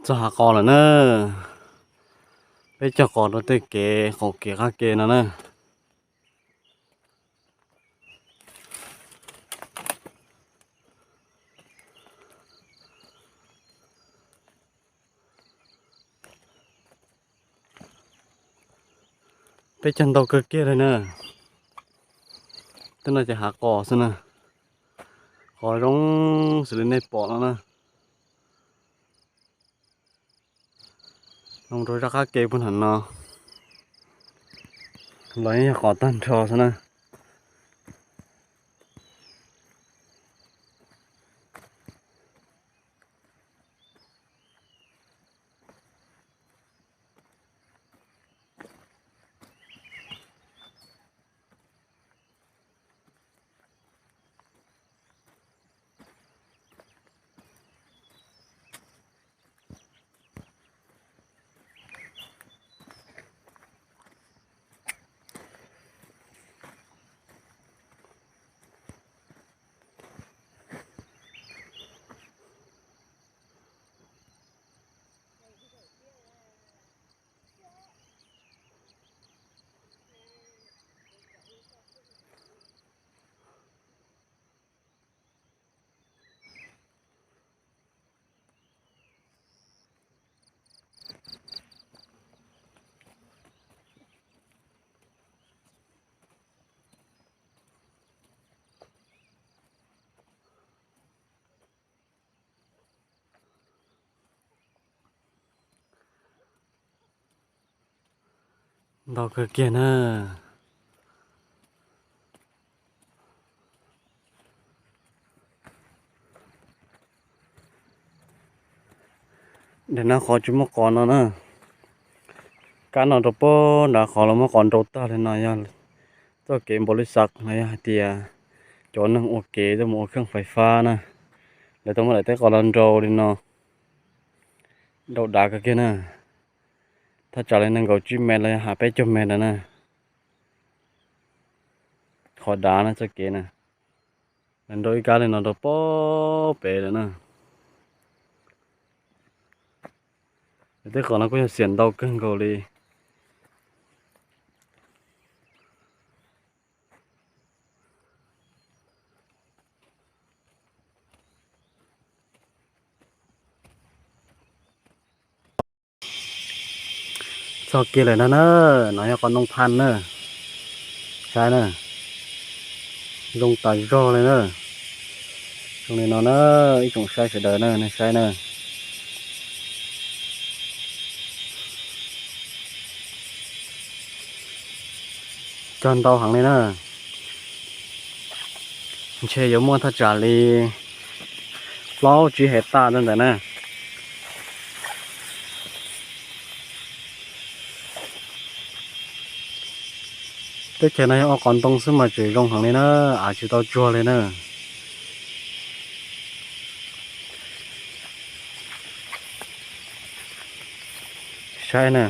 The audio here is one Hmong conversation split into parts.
Txog hav qos lawm na. Peb cog qos rau tej kev qaum kev qab ke no na. Peb cog ntau kawg kiag li na. Tej no ces hav qos xwb na. Qos zoo xws li nej pom no na. Zoo rau zaj qab ke puag nram no. Los yeej yog qos tag nrho xwb na. Ntau kawg kiag na. Daim no qhov tsis muaj qos no na. Kab no rau pem nrad qhov lawv muab qos nrau tag li no yog txoj kev npaum li xav los yog hais tias cov neeg ua kev tuaj mus ua kheej fais fab na. Lawv tau muab daim teb qos los nrau li no. Nrau dav kawg kiag na. Thaj tsam li nees nkaum tsib mev los yog peb caug mev ntawd na. Qhov dav na txoj kev na. Lawv nrau ib kab li no rau pem pem lawm na. Tej qos no kuj yog xiam ntau kawg nkaus li. Txog kiag lawm no na, no yog qos ntoo phaj na. Saib na, zoo tas zog li na. Zoo li no na, ib tsoom saib sawv daws na, nej saib na. Cog ntau heev li na. Ntshe yuav muaj thaj tsam li plaub tsib hais taj ntawd na. Teb chaws no yog ua qos ntoo xwb mas tseem zoo heev li na, av tsis tau tsuag li na. Saib na,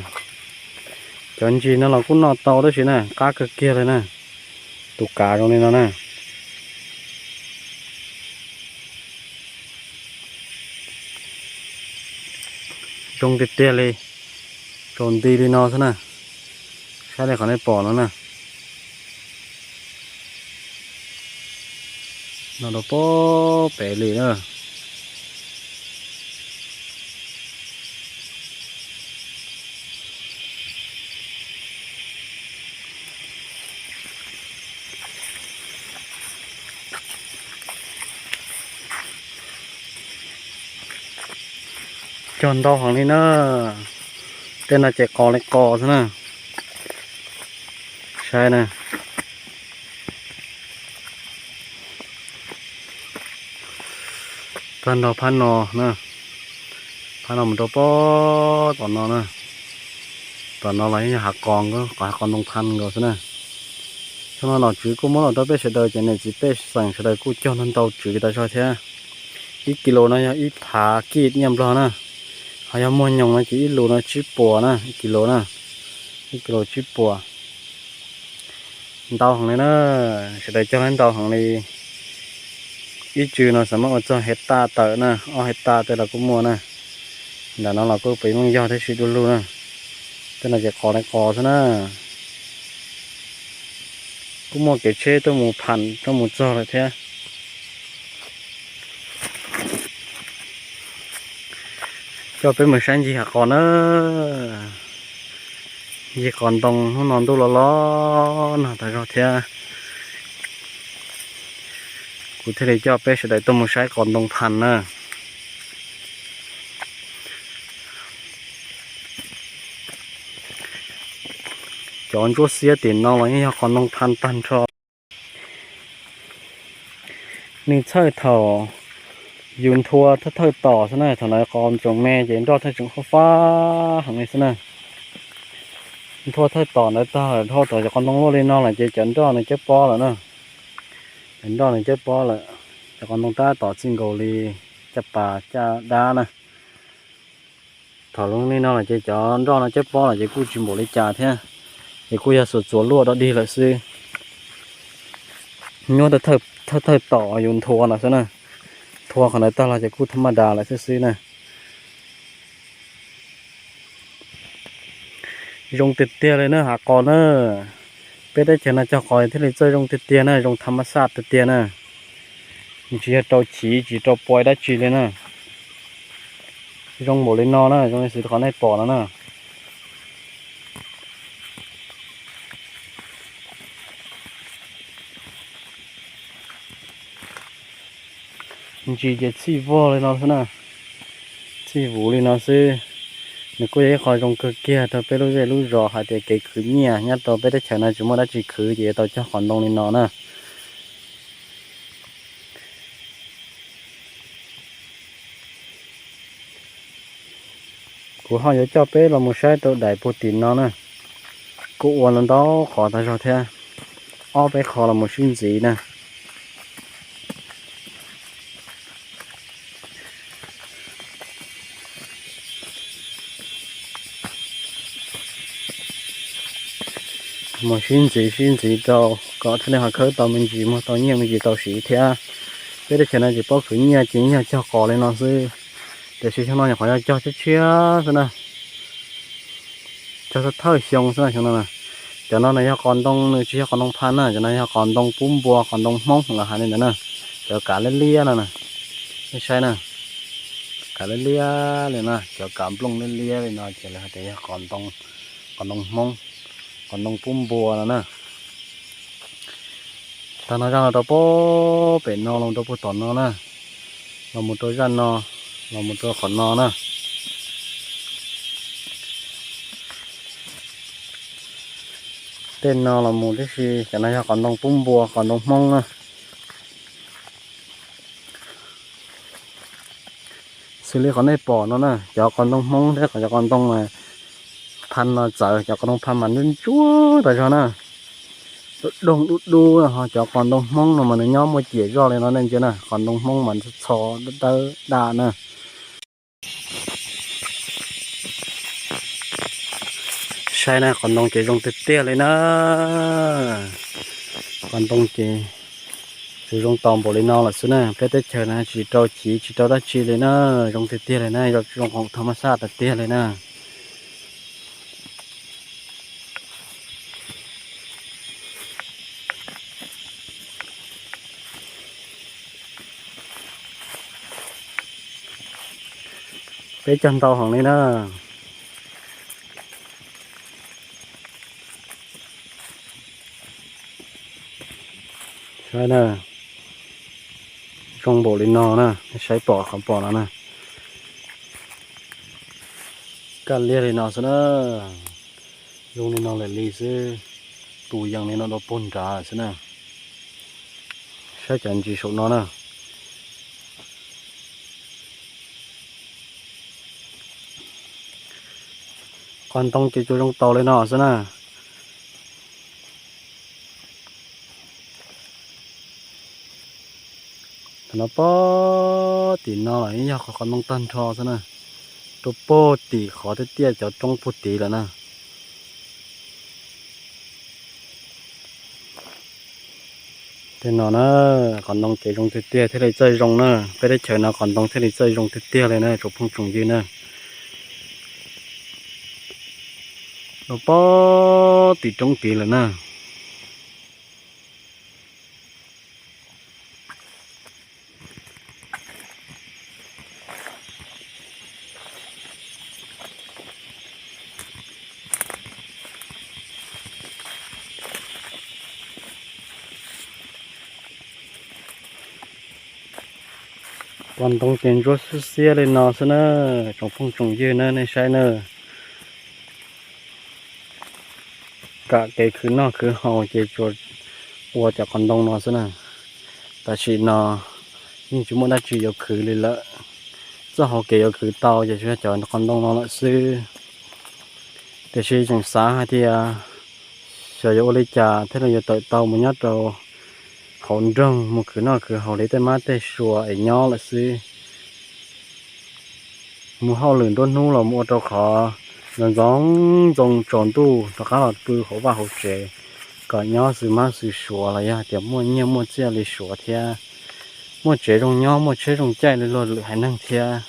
cov ntsis no los kuj noj tau tab sis na qab kawg kiag li na. Tus kav zoo li no na. Zoo tiag tiag li, tsaus nti li no xwb na. Saib li qhov nej pom no na. No rau pem pem li na. Cog ntau heev li na. Tej no ces qos li qos xwb na. Saib na. Tag nrho phab no na, phab no mus rau pem tom no na. Tom no los yeej yog hav qos, qos hav qos ntoo phaj nkaus xwb na. Thaum no nom tswv kuj muab los rau peb sawv daws ces niam txiv pej xeem sawv daws kuj cog ntau ntau tswv tas zog thiab. Ib kis lus no yog ib phav kij nyiaj nplog na. Ho yog muag nyoos no ces ib lus no tsib puas na, ib kis lus na, ib kis lus tsib puas. Ntau heev li na, sawv daws cog ntau heev li. Ib tswv no xav muab ua txog hais taj tawm na, ob hais taj tej los kuj muaj na. Nram no los kuj pem meej yog tab sis du lug na. Tej no ces qos li qos xwb na. Kuj muaj kev tsheb tuaj mus pham tuaj mus txog lawm thiab. Coj peb mus saib ncig hav qos na. Ncig qos ntoo hnub no ntuj los los nag tas zog thiab. Kuv thiaj li coj peb sawv daws tuaj mus saib qos ntoo pham na. Cov ntsuab xiab tim no los yeej yog qos ntoo pham tag nrho. Nws txhawj thaum yus nthua thawj thawj tom xwb na, thaum ntawd qos tseem me ces nroj thawj tseem fab fab heev li xwb na. Nthua thawj tom ntawd tag lawm dhau tom cov qos ntoo luaj li no lawm ces cov nroj nws cawb pob lawm na. Cov nroj nws cawb pob lawm, cov qos ntoo tab tom txij nkaus li caj pas caj dab na. Thaum zoo li no lawm ces cov nroj no cawb pob lawm ces kuj tsis npaum li cas thiab, ces kuj yog xuas txuas luaj dog dig lawm xwb. Nyuaj thawj thawj tom yus nthua no xwb na, nthua qhov ntawd tag los ces kuj thab maj das lawm xwb xwb na. Zoo tiag tiag li na hav qos na. Peb teb chaws no cog qos thiaj li txawj zoo tiag tiag na, zoo thab maj xaj tiag tiag na. Tsis yog rau chiv tsis rau pua dab tsi li na. Zoo npaum li no na, zoo li xws li qhov nej pom no na. Ntsis ces txhij vog li no xwb na, txhij vuv li no xwb. Nws kuj yog ib qho zoo kawg kiag rau peb lub zej lub zos hais tias kev khwv nyiaj nyob rau peb teb chaws no tsis muaj dab tsi khwv ces yuav tau cog qos ntoo li no na. Kuv ho yuav coj peb los mus saib rau daim puag tim no na. Kuj ua ntau qhov tag zog thiab, ob peb qho los mus sib ntxiv na. Mus sib ntxiv sib ntxiv rau kom thiaj li ho khawb tau me ntsis muag tau nyiaj me ntsis tau siv thiab. Peb teb chaws no tsis paub khwv nyiaj ces yog cog qos li no xwb, tiam sis xyoo no nyuam qhuav yog cog tshiab tshiab xwb na. Cog thawj xyoo xwb na xyoo no. Cov no nws yog qos ntoo, nws tsis yog qos ntoo phaj na, cov no yog qos ntoo pub npua, qos ntoo Hmoob lawv hais li ntawd na. Cov kav liab liab no na, nej saib na, kav liab liab li no, cov kav nplooj liab liab li no ces lawv hais tias yog qos ntoo, qos ntoo Hmoob, qos ntoo pub npua no na. Tag no zaj no rau puag pem no los rau puag tom no na, los mus rau zaj no, los mus rau qhov no na. Tej no los mus tib si, cov no yog qos ntoo pub npua, qos ntoo Hmoob na. Xws li qhov nej pom no na, cov qos ntoo Hmoob thiab cov qos ntoo phaj no txawv, cov qos ntoo phaj mas ntsuab ntsuab tas zog na, doog dub dub, ho cov qos ntoo Hmoob no mas nws nyob muaj ciam zoj li no nej ntsia na, qos ntoo Hmoob mas txho dawb daj na. Saib na, qos ntoo ces zoo tiag tiag li na. Qos ntoo ces tsuas zoo tau npaum li no lawm xwb na. Peb teb chaws na tsis rau chiv tsis rau dab tsi li na, zoo tiag tiag li na, zoo qhov thaj maj saj tiag tiag li na. Peb cog ntau heev li na. Saib na, zoo npaum li no na, saib pom qhov pom no na. Kaj liag li no xwb na, zoo li no lawm li xwb, tus yees li no rau puag nrad xwb na. Saib cov ntsis saum no na. Qos ntoo ces tsuas zoo tau li no xwb na. Thaum no puag tim no los yog qhov ntoo tag nrho xwb na, rau puag tim qhov tiaj tiaj cov roob puag tid lawm na. Tej no na, qos ntoo ces zoo tiag tiag thiaj li txawj zoo na, peb teb chaws no qos ntoo thiaj li txawj zoo tiag tiag li na tsoom phooj tsoom ywg na. Los pog tim roob tid lawm na. Pos ntoo ces ntsuab xiab xiab li no xwb na, tsoom phooj tsoom ywg na, nej saib na. Kam kev khwv noj khwv haus ces tsuas ua cov qos ntoo no xwb na. Tam sim no yeej tsis muaj dab tsi yuav khwv li lawm. Txoj hauv kev yuav khwv tau ces tsuas yog cov qos ntoo no lawm xwb. Tiam sis tseem xav hais tias xyov yuav ua li cas thiaj li yuav tawm tau mus nyob rau hauv nroog mus khwv noj khwv haus li tej mab tej sua es nyob lawm xwb. Mus hauj lwm nruab hnub los mus ua rau qhov ntxoov ntxoo tsaus ntuj rov qab los pw hauv vaj hauv tsev kom nyob xwb mab xwb suav los yog tias muaj nyiaj muaj txiaj li suav thiab, muaj tsev zoo nyob muaj tsheb zoo caij li luag lwm haiv neeg thiab.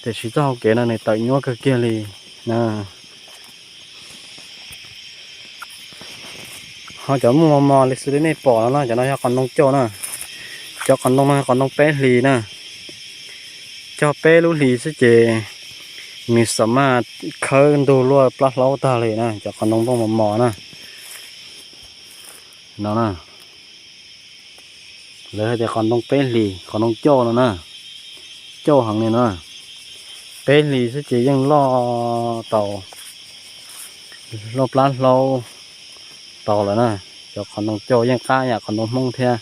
Tiam sis txoj hauv kev no nws tawm nyuaj kawg kiag li na. Ho cov muaj mos mos li xws li nej pom no na, cov no yog qos ntoo coj na. Cov qos ntoo no yog qos ntoo peb hlis na. Cog peb lub hlis xwb ces nws xam maj khawb ntug luaj plab hlaub tag li na, cov qos ntoo nplooj mos mos na. No na, lawv hais tias qos ntoo peb hlis, qos ntoo coj no na, coj heev li no. Peb hlis xwb ces yeej loj tau, loj plab hlaub tau lawm na. Cov qos ntoo coj yeej qab yam qos ntoo Hmoob thiab.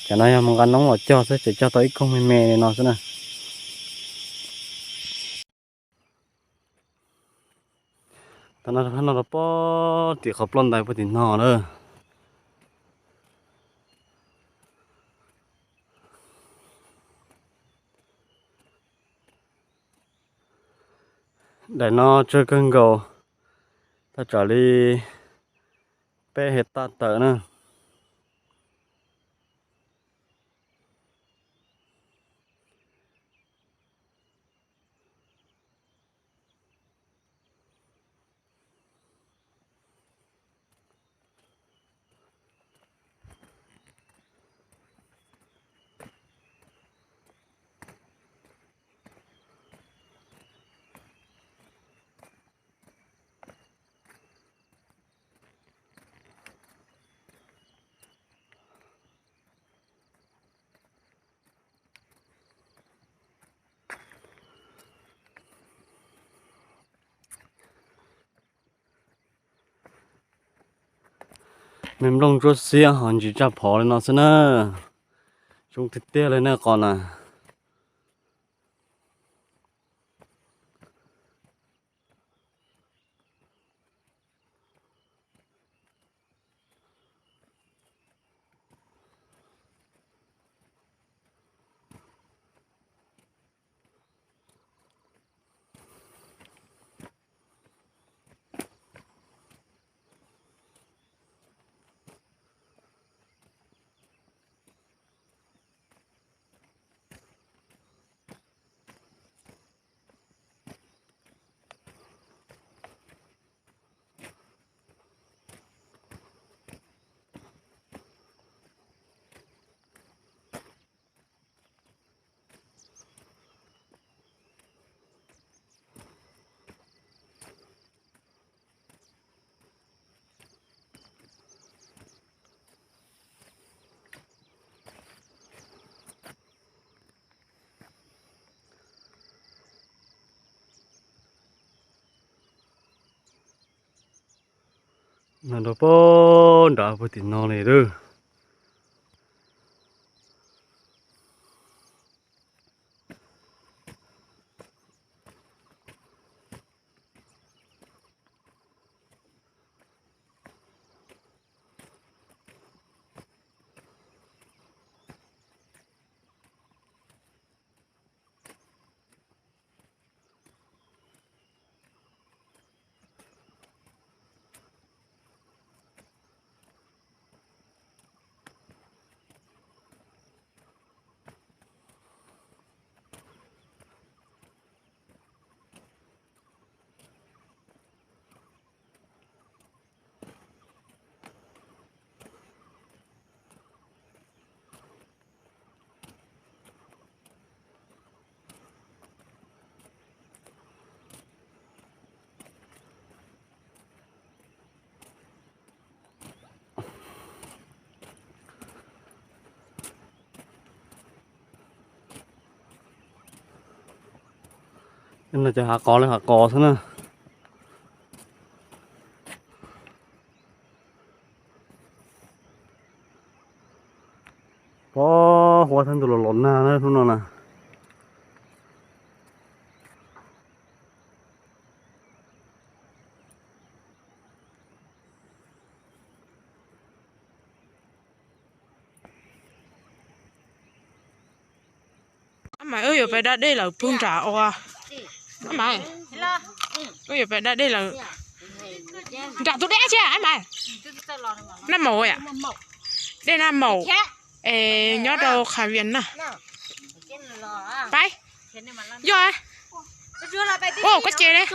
Cov no yog mus nqa noob los cog xwb ces cog tau ib koog me me li no xwb na. Tam no rov qab no rau pog tim qhov ploj ntais pog tim no na. Daim no tsawg kawg nkaus, thaj tsam li peb hais taj tawm na. Me nplooj ntsuab xiab ho ntsis tsaj phov li no xwb na. Zoo tiag tiag li na qos na. No rau pog nrad puag tim no li lawm. No ces hav qos li hav qos xwb na. Pob huab thab ntuj los los nag na hnub no na. Ab mas wb yuav pais da dej lawm puag nram ua. Ab mas wb yuav pais da dej lawm nram tus dej sia ab mas. Naj maum, dej Naj Maum es nyob rau Qhas Vias na. Pab yog koj ces,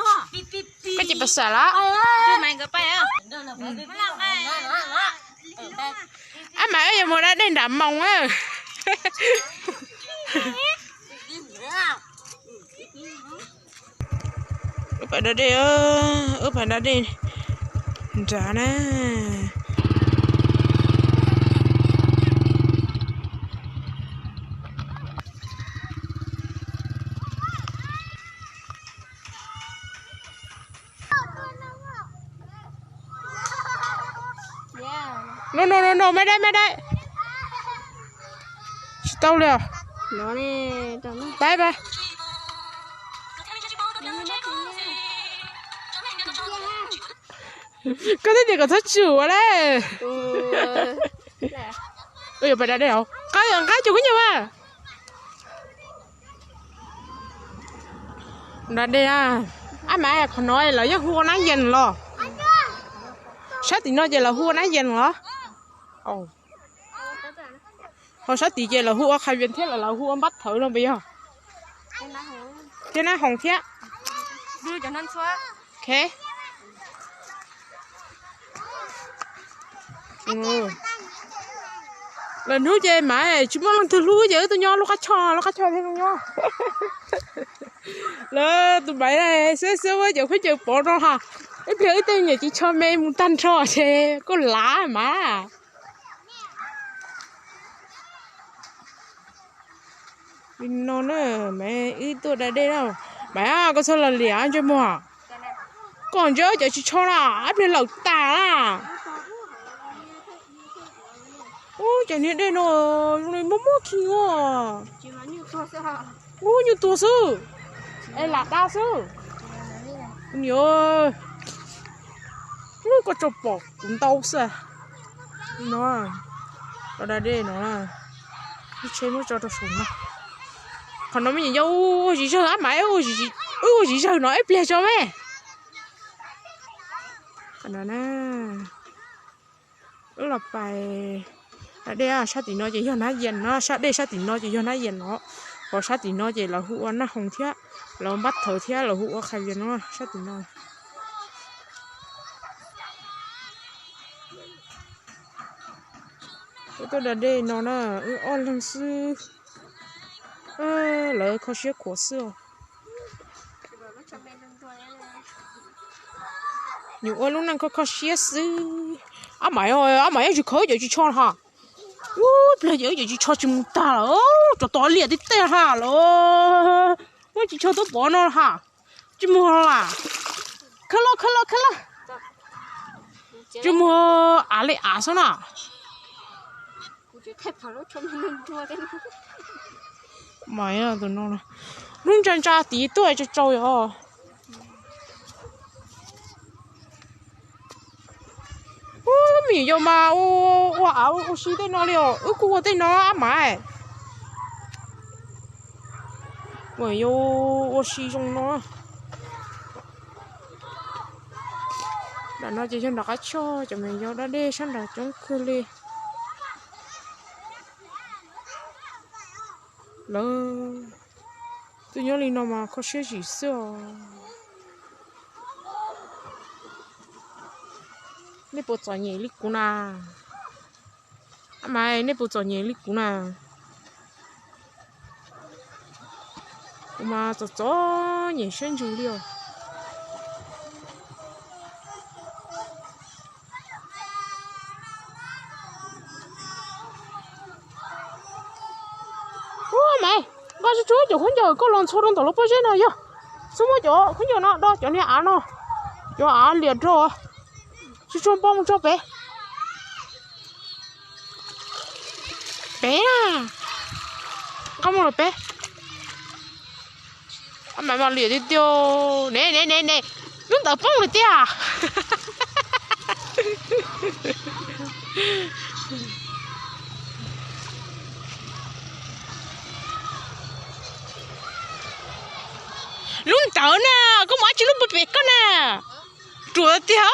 koj ces pas xav lawm. Ab mas wb yuav mus da dej nram Moos. Wb pais da dej, wb pais da dej nrad na. No no no no, maj dab maj dab. Tsis tau li os. Pab pab. Koj twb tias kom txhob tsum ua le. Wb yuav pais da dej os. Nqa, nqa cov khaub ncaws mas. Da dej na. Ab mas qhov no lawv yeej hu ua Nab Yees los? Sab tim no ces lawv hu ua Nab Yees los? Ho sab tid ces lawv hu ua Qhas Vias thiab lawv hu ua Npab Thawv no puas yog? Thiab Nab Hoos thiab. Lawm hnub ces mas tsis muaj leej twg hlub ces wb tuaj nyob lub qab choj, lub qab choj thiab zoo nyob. Lawv tus maiv xwb xwb ua cov khaub ncaws pov no ha. Ib pliag wb tej niam txiv tsho me mus tag nrho ces koj lav mas. Li no na, mas wb tuaj da dej na. Mas koj txhob los liam ntsej muag. Koj ntsia cov tsis tsho na, ib pliag lawm tas na. Ub, cov niag dej no zoo li muaj muaj khi ua. Ub, nyuj tuag xwb. Es lam da xwb. Niam, ub, koj tso pom kuv ntau xwb. No, los da dej no, lub tsheb muab tso rau saum no. Qhov no me nyuam yaus ua zim zawg, ab mas wb ua zim zawg no ib pliag tso me. Qhov no na, wb los pais da dej, sab tim no ces yog Nab Yees no, sab dej sab tim no ces yog Nab Yees no, ho sab tim no ces lawv hu ua Naj Hoos thiab, lawv hu Npab Thawv thiab lawv hu ua Qhas Vias no sab tim no. Wb tuaj da dej no na, wb ob leeg xwb, lawv kho siab khuav xwb os. Nyuam ua lub neej kho kho siab xwb. Ab mas, ab mas yeej tsis khaws wb cov tsis tsho ha. Ub, pliag ces wb cov tsis tsho tsis mus tag lawm, tsov tom liam tib teg ha lawm. Muab tsis tsho tuaj pov no ha. Tsis mus los, khawb los khawb los khawb los. Tsis mus, av li av xwb na. Mas tus no, hnub ntsa ntsa tid tuaj tsaus tsaus yom. Ub, me nyuam yaus mas ua av ua si tej no li os, wb kuj ua tej no ab mas. Mas yog ua si zoo no. Nram no ces yog nram qab choj, cov me nyuam yaus da dej sab nram coob kawg li. Lawv twb nyob li no mas kho siab zim xwb os. Nej puas txom nyem li kuv na? Ab mas nej puas txom nyem li kuv na? Kuv mas txom txom nyem siab ntsws li os. Ub mas, nqa tsuj tsuav cov khaub ncaws koj los ntxhua rau ntawm lub pob zeb no yog. Xub muab cov khaub ncaws no do cov niag av no, cov av liam rau, tsuag tsuag npoj mus tso pem. Pem na, qab mus lawm pem. Mas mas liam tiag tiag. Ne ne ne ne, lub ntawd poob lawm tiag. Lub ntawd na, koj mus ab tsi lub pem koj na. Ruam tiag,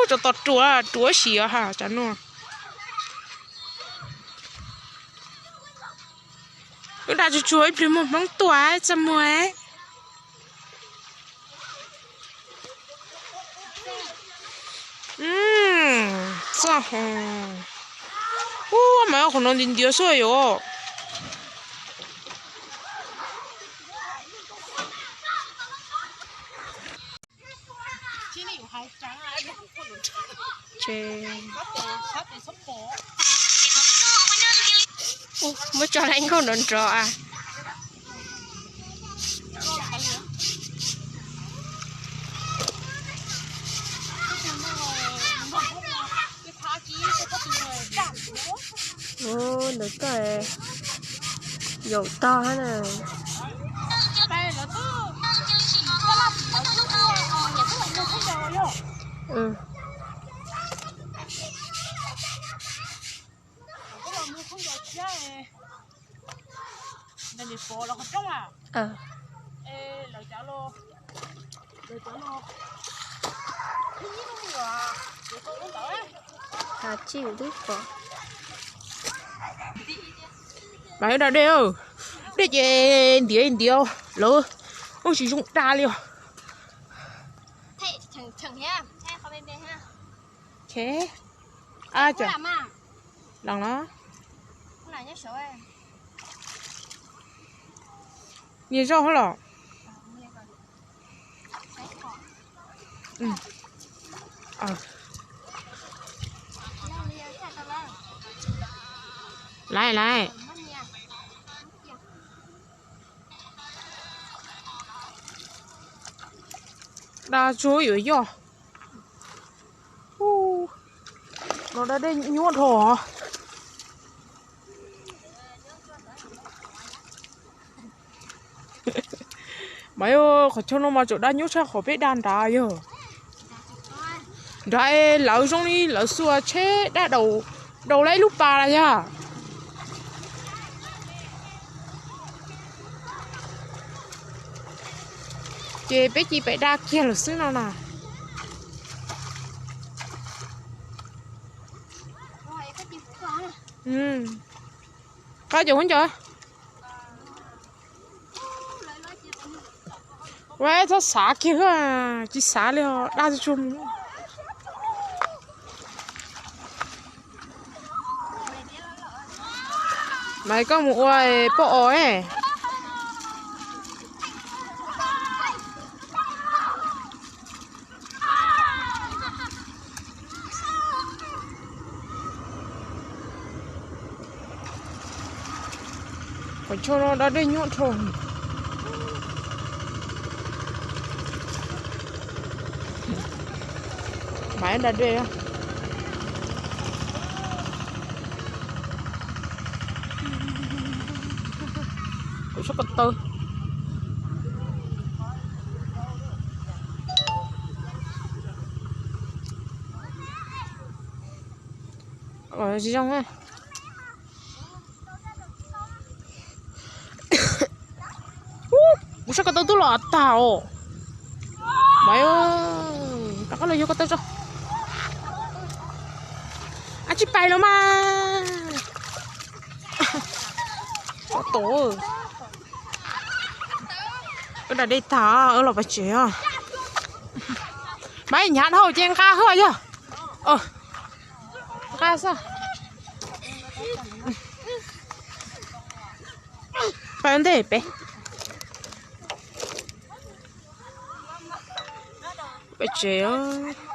tsov tom ruam, ruam siab ha tsam no. Wb dag tsuag tsuag ib pliag muag Hmoob tuaj txaj muag. Txaj ho. Ub, mas qhov no nti ntiav xwb yom. Muab tso laiv nkauj nrov nrov a. Ntawm koj yaum tog hab na. Mas da dej, dej ces ntiav ntiav, lawv ua tsis zoo da li os. Los, niag zaub hab los. Laiv laiv. Da tsuag yuav yoj. No da dej nyuaj dhau. Mas yog qhov chaw no mas tseem da nyuaj tshaj qhov peb da nrad yog. Nrad es lawv zoo li lawv xuas tsheb da daus, daus lawv ib lub pas los yog. Ces peb cia pem da kiag lawm xwb no na. Qab cov khaub ncaws. Ua txhob xav kiag, tsis xav li os, da tsuag tsuag mus. Mas koj mus ua poj os. Qhov chaw no da dej nyuaj dhau. Mas da dej. Kuv sab ko taw. Tsis zoo. Kuv sab ko taw twb los tag os. Mas rov qab los yog ko taw tso. Ab tsis pais los mas. Tos, wb da dej tag wb los pem tsev os. Mas hnyav dhau ces nqa hwj yog. Nqa xwb. Pais ntej pem, pem tsev os.